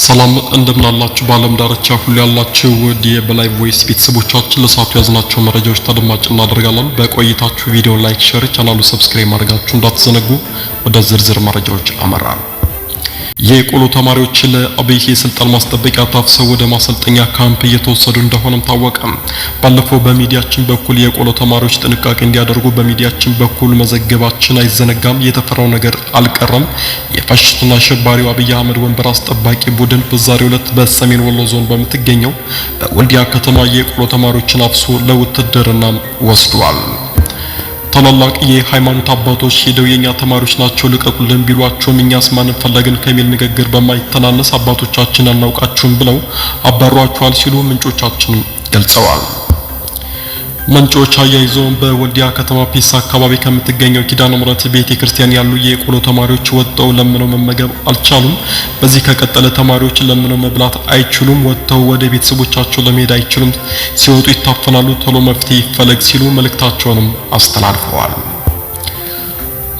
ሰላም እንደምናላችሁ በዓለም ዳርቻ ሁሉ ያላችሁ ውድ የበላይ ቮይስ ቤተሰቦቻችን፣ ለሰዓቱ ያዝናቸው መረጃዎች ተደማጭ እናደርጋለን። በቆይታችሁ ቪዲዮ like፣ share፣ ቻናሉ subscribe ማድረጋችሁ እንዳትዘነጉ። ወደ ዝርዝር መረጃዎች አመራን። የቆሎ ተማሪዎች ለአብይ የስልጣን ማስጠበቂያ ታፍሰው ወደ ማሰልጠኛ ካምፕ እየተወሰዱ እንደሆነም ታወቀ። ባለፈው በሚዲያችን በኩል የቆሎ ተማሪዎች ጥንቃቄ እንዲያደርጉ በሚዲያችን በኩል መዘገባችን አይዘነጋም። የተፈራው ነገር አልቀረም። የፋሽስቱና አሸባሪው አብይ አህመድ ወንበር አስጠባቂ ቡድን በዛሬው ዕለት በሰሜን ወሎ ዞን በምትገኘው በወልዲያ ከተማ የቆሎ ተማሪዎችን አፍሶ ለውትድርና ወስዷል። ታላላቅ የሃይማኖት አባቶች ሄደው የኛ ተማሪዎች ናቸው ልቀቁልን ቢሏቸውም እኛስ ማንን ፈለግን ከሚል ንግግር በማይተናነስ አባቶቻችን አናውቃችሁም ብለው አባሯቸዋል ሲሉ ምንጮቻችን ገልጸዋል። ምንጮች አያይዘውም በወልዲያ ከተማ ፒሳ አካባቢ ከምትገኘው ኪዳነ ምሕረት ቤተ ክርስቲያን ያሉ የቆሎ ተማሪዎች ወጥተው ለምነው መመገብ አልቻሉም። በዚህ ከቀጠለ ተማሪዎች ለምነው መብላት አይችሉም፣ ወጥተው ወደ ቤተሰቦቻቸው ለመሄድ አይችሉም፣ ሲወጡ ይታፈናሉ፣ ቶሎ መፍትሄ ይፈለግ ሲሉ መልእክታቸውንም አስተላልፈዋል።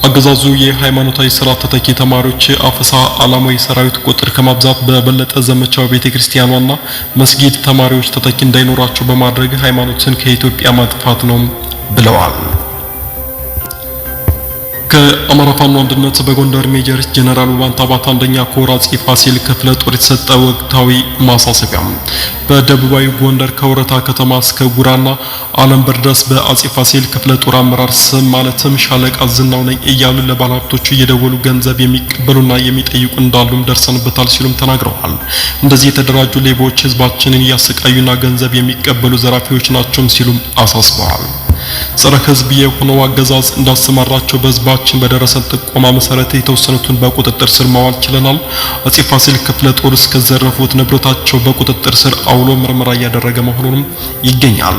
አገዛዙ የሃይማኖታዊ ስርዓት ተተኪ ተማሪዎች አፈሳ ዓላማው የሰራዊት ቁጥር ከማብዛት በበለጠ ዘመቻው ቤተክርስቲያኗና መስጊድ ተማሪዎች ተተኪ እንዳይኖራቸው በማድረግ ሃይማኖትን ከኢትዮጵያ ማጥፋት ነው ብለዋል። ከአማራ ፋኖ አንድነት በጎንደር ሜጀር ጀነራል ውባንተ አባተ አንደኛ ኮር አጼ ፋሲል ክፍለ ጦር የተሰጠ ወቅታዊ ማሳሰቢያ። በደቡባዊ ጎንደር ከወረታ ከተማ እስከ ጉራና አለምበር ድረስ በአጼ ፋሲል ክፍለ ጦር አመራር ስም ማለትም ሻለቃ ዝናው ነኝ እያሉ ለባለሀብቶቹ እየደወሉ ገንዘብ የሚቀበሉና የሚጠይቁ እንዳሉም ደርሰንበታል ሲሉም ተናግረዋል። እንደዚህ የተደራጁ ሌቦች ህዝባችንን እያሰቃዩና ገንዘብ የሚቀበሉ ዘራፊዎች ናቸውም ሲሉም አሳስበዋል። ጸረ ህዝብ የሆነው አገዛዝ እንዳሰማራቸው በህዝባችን በደረሰን ጥቆማ መሰረት የተወሰኑትን በቁጥጥር ስር ማዋል ችለናል። አጼ ፋሲል ክፍለ ጦር እስከዘረፉት ንብረታቸው በቁጥጥር ስር አውሎ ምርመራ እያደረገ መሆኑንም ይገኛል።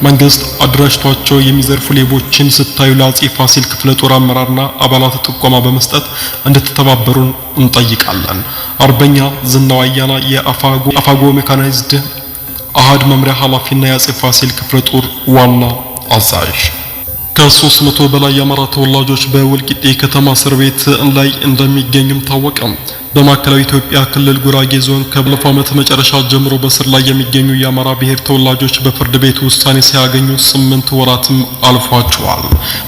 መንግስት አደራጅቷቸው የሚዘርፉ ሌቦችን ስታዩ ለአጼ ፋሲል ክፍለ ጦር አመራርና አባላት ጥቆማ በመስጠት እንድትተባበሩን እንጠይቃለን። አርበኛ ዝናው አያና የአፋጎ ሜካናይዝድ አሃድ መምሪያ ኃላፊና የአጼ ፋሲል ክፍለ ጦር ዋና አዛዥ። ከ300 በላይ የአማራ ተወላጆች በወልቂጤ ከተማ እስር ቤት ላይ እንደሚገኙም ታወቀ። በማዕከላዊ ኢትዮጵያ ክልል ጉራጌ ዞን ከባለፈው ዓመት መጨረሻ ጀምሮ በእስር ላይ የሚገኙ የአማራ ብሔር ተወላጆች በፍርድ ቤት ውሳኔ ሳያገኙ 8 ወራትም አልፏቸዋል።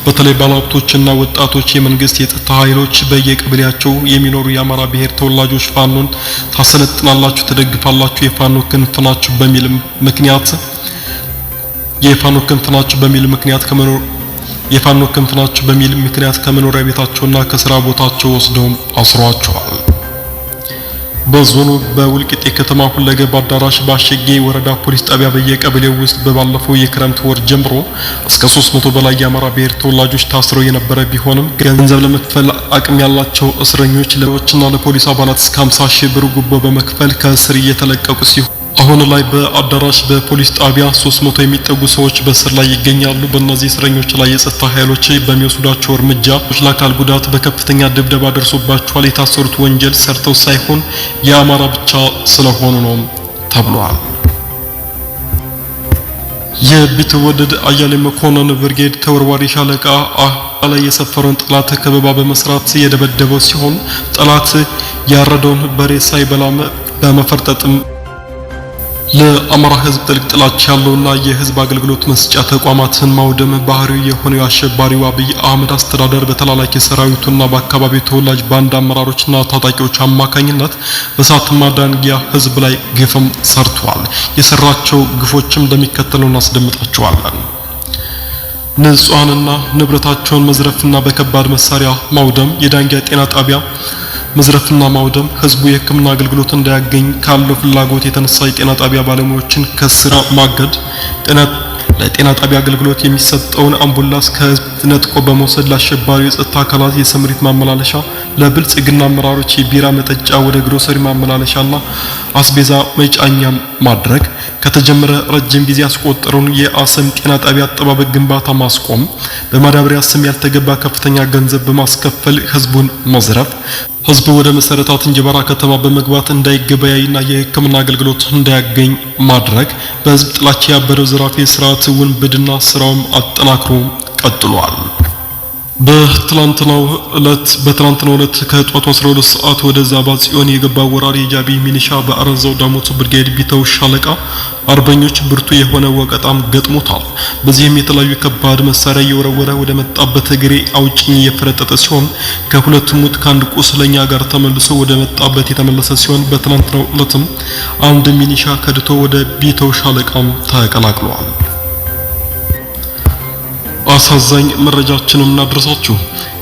በተለይ ባለሀብቶችና ወጣቶች የመንግስት የጸጥታ ኃይሎች በየቀበሌያቸው የሚኖሩ የአማራ ብሔር ተወላጆች ፋኖን ታሰለጥናላችሁ፣ ትደግፋላችሁ፣ የፋኖ ክንፍ ናችሁ በሚል ምክንያት የፋኖ ክንፍ ናችሁ በሚል ምክንያት ከመኖር የፋኖ ክንፍ ናችሁ በሚል ምክንያት ከመኖሪያ ቤታቸውና ከስራ ቦታቸው ወስደው አስሯቸዋል። በዞኑ በውልቂጤ ከተማ ሁለገብ አዳራሽ ባሸጌ ወረዳ ፖሊስ ጣቢያ በየቀበሌው ውስጥ በባለፈው የክረምት ወር ጀምሮ እስከ 300 በላይ የአማራ ብሔር ተወላጆች ታስረው የነበረ ቢሆንም ገንዘብ ለመክፈል አቅም ያላቸው እስረኞች ለዎችና ለፖሊስ አባላት እስከ 50 ሺህ ብር ጉቦ በመክፈል ከእስር እየተለቀቁ ሲሆን አሁን ላይ በአዳራሽ በፖሊስ ጣቢያ 300 የሚጠጉ ሰዎች በእስር ላይ ይገኛሉ። በእነዚህ እስረኞች ላይ የጸጥታ ኃይሎች በሚወስዷቸው እርምጃ ለአካል ጉዳት በከፍተኛ ድብደባ ደርሶባቸዋል። የታሰሩት ወንጀል ሰርተው ሳይሆን የአማራ ብቻ ስለሆኑ ነው ተብሏል። የቢትወደድ አያሌ መኮንን ብርጌድ ተወርዋሪ ሻለቃ ላይ የሰፈረውን ጠላት ከበባ በመስራት የደበደበው ሲሆን ጠላት ያረደውን በሬ ሳይበላም በመፈርጠጥም ለአማራ ሕዝብ ጥልቅ ጥላቻ ያለውና የህዝብ አገልግሎት መስጫ ተቋማትን ማውደም ባህሪው የሆነው አሸባሪው አብይ አህመድ አስተዳደር በተላላኪ ሰራዊቱና በአካባቢው ተወላጅ ባንዳ አመራሮችና ታጣቂዎች አማካኝነት በሳትማ ዳንጊያ ህዝብ ላይ ግፍም ሰርቷል። የሰራቸው ግፎችም እንደሚከተለው እናስደምጣቸዋለን። ንጹሃንና ንብረታቸውን መዝረፍና በከባድ መሳሪያ ማውደም፣ የዳንጊያ ጤና ጣቢያ መዝረፍና ማውደም፣ ህዝቡ የህክምና አገልግሎት እንዳያገኝ ካለው ፍላጎት የተነሳ የጤና ጣቢያ ባለሙያዎችን ከስራ ማገድ፣ ለጤና ጣቢያ አገልግሎት የሚሰጠውን አምቡላንስ ከህዝብ ነጥቆ በመውሰድ ለአሸባሪው የጸጥታ አካላት የስምሪት ማመላለሻ፣ ለብልጽግና አመራሮች የቢራ መጠጫ ወደ ግሮሰሪ ማመላለሻና አስቤዛ መጫኛ ማድረግ፣ ከተጀመረ ረጅም ጊዜ ያስቆጠረውን የአሰም ጤና ጣቢያ አጠባበቅ ግንባታ ማስቆም፣ በማዳበሪያ ስም ያልተገባ ከፍተኛ ገንዘብ በማስከፈል ህዝቡን መዝረፍ፣ ህዝቡ ወደ መሰረታት እንጅባራ ከተማ በመግባት እንዳይገበያይና የህክምና አገልግሎት እንዳያገኝ ማድረግ፣ በህዝብ ጥላቻ ያበደው ዘራፊ ስርዓት ውንብድና ስራውም አጠናክሮ ቀጥሏል። በትላንትናው ዕለት ከጧቱ 12 ሰዓት ወደ ዛባ ጽዮን የገባ ወራሪ የጃቢ ሚሊሻ በአረንዛው ዳሞት ብርጌድ ቢተው ሻለቃ አርበኞች ብርቱ የሆነ ወቀጣም ገጥሞታል። በዚህም የተለያዩ ከባድ መሳሪያ እየወረወረ ወደ መጣበት እግሬ አውጭኝ እየፈረጠጠ ሲሆን፣ ከሁለት ሙት ከአንድ ቁስለኛ ጋር ተመልሶ ወደ መጣበት የተመለሰ ሲሆን፣ በትላንትናው ዕለትም አንድ ሚሊሻ ከድቶ ወደ ቢተው ሻለቃም ተቀላቅሏል። አሳዛኝ መረጃችንን እናድረሳችሁ።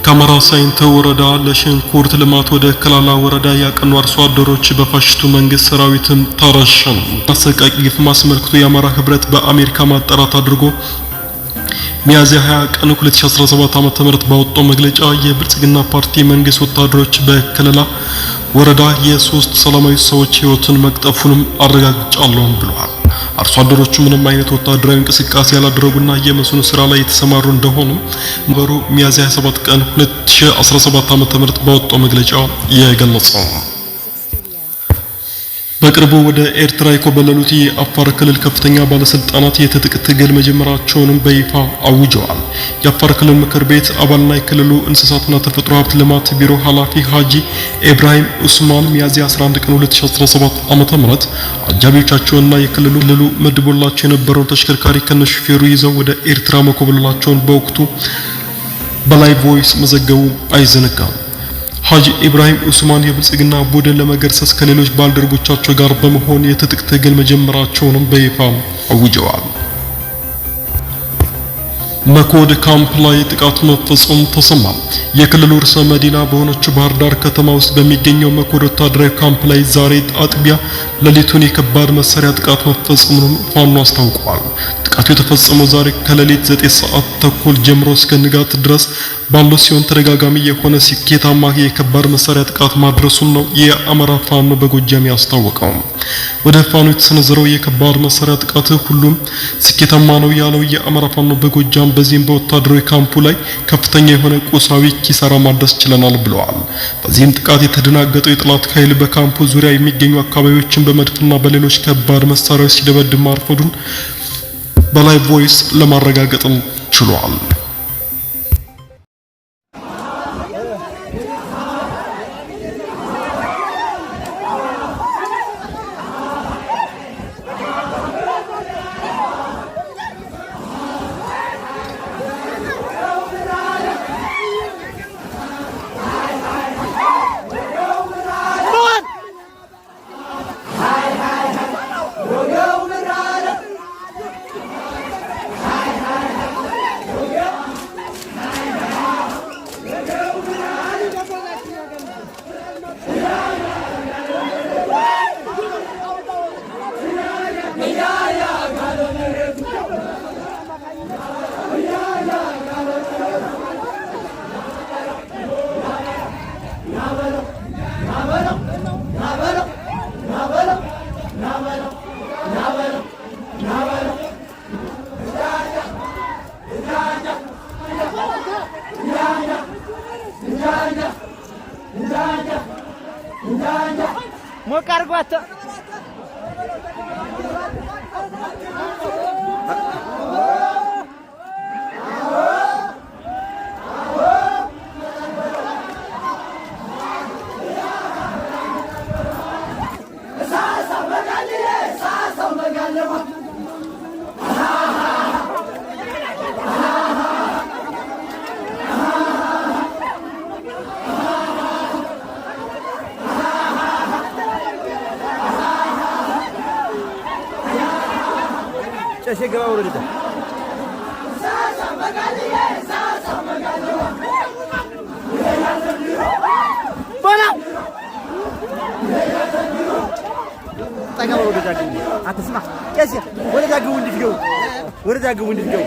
ከአማራ ሳይንት ወረዳ ለሽንኩርት ልማት ወደ ከላላ ወረዳ ያቀኑ አርሶ አደሮች በፋሽስቱ መንግስት ሰራዊትም ተረሸኑ። አሰቃቂ ግፍ አስመልክቶ የአማራ ህብረት በአሜሪካ ማጣራት አድርጎ ሚያዝያ 20 ቀን 2017 ዓ.ም ባወጣው መግለጫ የብልጽግና ፓርቲ መንግስት ወታደሮች በከለላ ወረዳ የሶስት ሰላማዊ ሰዎች ህይወትን መቅጠፉንም አረጋግጫለሁ ብለዋል። አርሶ አደሮቹ ምንም አይነት ወታደራዊ እንቅስቃሴ ያላደረጉና የመስኖ ስራ ላይ የተሰማሩ እንደሆኑ በሩ ሚያዝያ 27 ቀን 2017 ዓ.ም ባወጣው መግለጫ የገለጸው። በቅርቡ ወደ ኤርትራ የኮበለሉት የአፋር ክልል ከፍተኛ ባለስልጣናት የትጥቅ ትግል መጀመራቸውንም በይፋ አውጀዋል። የአፋር ክልል ምክር ቤት አባልና የክልሉ እንስሳትና ተፈጥሮ ሀብት ልማት ቢሮ ኃላፊ ሀጂ ኢብራሂም ኡስማን ሚያዝያ 11 ቀን 2017 ዓ.ም አጃቢዎቻቸውንና የክልሉ መድቦላቸው የነበረውን ተሽከርካሪ ከነሹፌሩ ይዘው ወደ ኤርትራ መኮብለላቸውን በወቅቱ በላይ ቮይስ መዘገቡ አይዘነጋም። ሀጂ ኢብራሂም ኡስማን የብልጽግና ቡድን ለመገርሰስ ከሌሎች ባልደረቦቻቸው ጋር በመሆን የትጥቅ ትግል መጀመራቸውንም በይፋ አውጀዋል። መኮድ ካምፕ ላይ ጥቃት መፈጸሙ ተሰማ። የክልሉ ርዕሰ መዲና በሆነችው ባህር ዳር ከተማ ውስጥ በሚገኘው መኮድ ወታደራዊ ካምፕ ላይ ዛሬ አጥቢያ ሌሊቱን የከባድ መሳሪያ ጥቃት መፈጸሙን ፋኖ አስታውቋል። ጥቃቱ የተፈጸመው ዛሬ ከሌሊት 9 ሰዓት ተኩል ጀምሮ እስከ ንጋት ድረስ ባለው ሲሆን፣ ተደጋጋሚ የሆነ ስኬታማ የከባድ መሳሪያ ጥቃት ማድረሱን ነው የአማራ ፋኖ በጎጃም ያስታወቀው። ወደ ፋኖ የተሰነዘረው የከባድ መሳሪያ ጥቃት ሁሉም ስኬታማ ነው ያለው የአማራ ፋኖ በጎጃም፣ በዚህም በወታደራዊ ካምፑ ላይ ከፍተኛ የሆነ ቁሳዊ ኪሳራ ማድረስ ችለናል ብለዋል። በዚህም ጥቃት የተደናገጠው የጠላት ኃይል በካምፑ ዙሪያ የሚገኙ አካባቢዎችን በመድፍና በሌሎች ከባድ መሳሪያዎች ሲደበድብ ማርፈዱን በላይ ቮይስ ለማረጋገጥም ችሏል። ሞቅ አድርጓት። ጨሴ ገባ ወረደ። በላው፣ ጠጋ በል ወደዛ ግቡ። አትስማ ቄሴ፣ ወደዛ ግቡ እንድትገቡ፣ ወደዛ ግቡ እንድትገቡ።